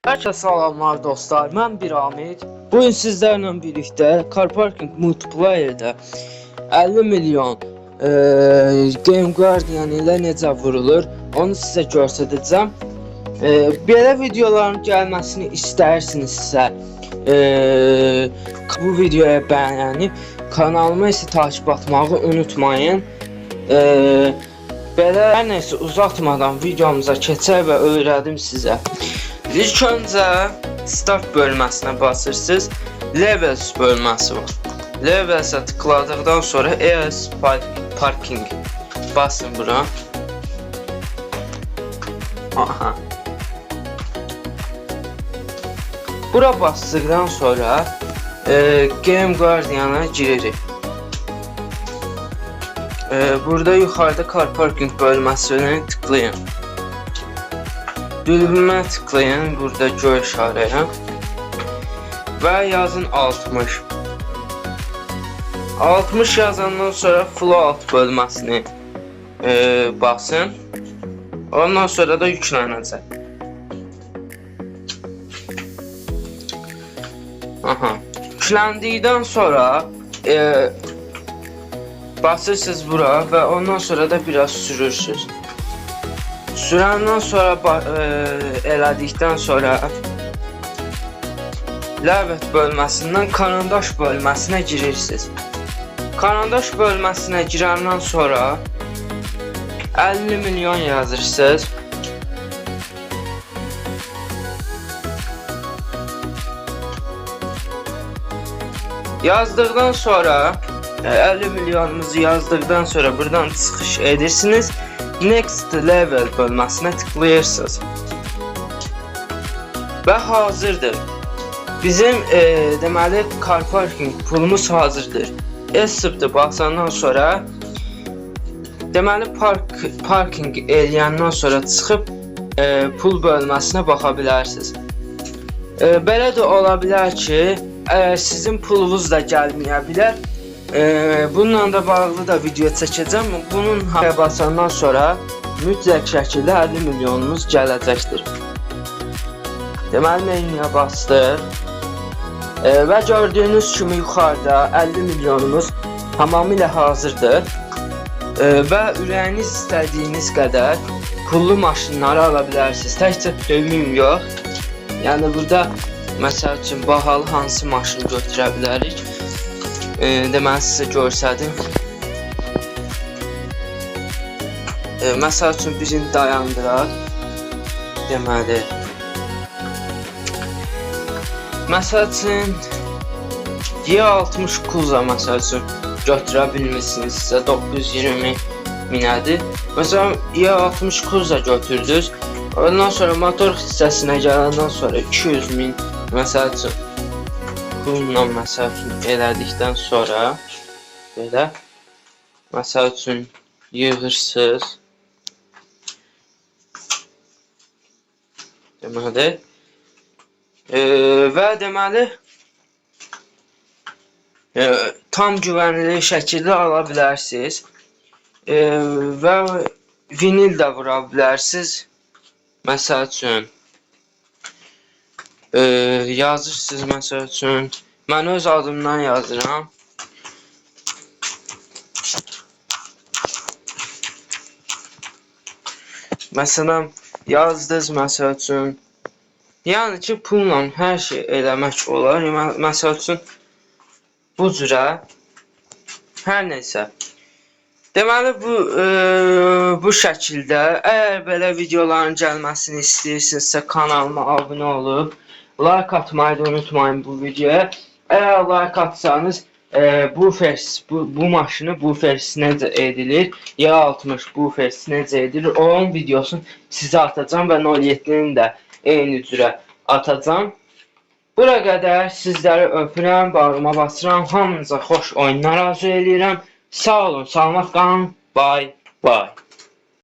Herkese salamlar dostlar, mən bir Amid. Bugün sizlerle birlikte Car Parking Multiplayer'da 50 milyon Game Guardian ilə necə vurulur, onu sizə göstərəcəm. Belə videoların gəlməsini istərsinizsə, bu videoya bəyənib kanalıma isə takip atmağı unutmayın. Belə hər nəysə uzatmadan videomuza keçək və öyrədim sizə. İlk öncə Start bölməsinə basırsınız. Levels bölməsi var. Levels'e tıkladıktan sonra ES Parking basın bura. Aha. Bura bastıqdan sonra Game Guardian'a giririk. Burada yuxarıda Car Parking bölməsini tıklayın. Dürbünə tıklayın, burada göy işarəyə və yazın 60. 60 yazandan sonra float bölməsini basın. Ondan sonra da yüklənəcək. Aha. Yükləndikdən sonra basırsınız bura və ondan sonra da biraz sürürsünüz. Sürəndən sonra elədikdən sonra Ləvət bölməsindən karandaş bölməsinə girirsiniz. Karandaş bölməsinə girəndən sonra 50 milyon yazırsınız. Yazdıqdan sonra 50 milyonumuzu yazdıqdan sonra buradan çıxış edirsiniz. Next Level bölməsinə tıklayırsınız. Və hazırdır. Bizim deməli car parking pulumuz hazırdır. Escape basandan sonra deməli parking eləyəndən sonra çıxıb pul bölməsinə baxa bilərsiniz. Belə də ola bilər ki, sizin pulunuz da gəlməyə bilər. Bununla da bağlı da video çəkəcəm. Bunun basandan sonra mütləq şəkildə 50 milyonumuz gələcəkdir. Deməli menüyə bastıq. Və gördüyünüz kimi yuxarıda 50 milyonumuz tamamilə hazırdır. Və ürəyiniz istədiyiniz qədər pullu maşınları ala bilərsiniz. Təkcə premium yox. Yəni burada məsəl üçün bahalı hansı maşın götürə bilərik? Deməli sizə göstərdim. Məsəl üçün birini dayandıraq. Deməli. Məsəl üçün Y60 Kuza məsəl üçün götürə bilmişsiniz, sizə 920 minədir. Məsələn Y60 Kuza götürdünüz. Ondan sonra motor hissəsinə gələndən sonra 200 min məsəl üçün pulla məsəl üçün elədikdən sonra belə məsəl üçün yığırsınız. Deməli və deməli tam güvənli şəkildə ala bilərsiniz. Və vinil də vura bilərsiniz. Məsəl üçün yazırsınız məsəl üçün. Mən öz adımdan yazıram. Məsələn, yazdınız məsəl üçün. Yəni ki, pulla hər şey eləmək olar. Məsəl üçün, bu cürə. Hər nəysə. Deməli, bu şəkildə, əgər belə videoların gəlməsini istəyirsinizsə, kanalıma abunə olub, like atmayı da unutmayın bu videoya. Əgər like atsanız, bu maşını bu fers necə edilir, Y60 bu fers necə edilir, onun videosunu sizə atacağam və 07-nin də eyni cürə atacağam. Bura qədər sizləri öpürəm, bağrıma basıram, hamınıza xoş oyunlar arzu eləyirəm. Sağ olun, salamat qalın, bye bye.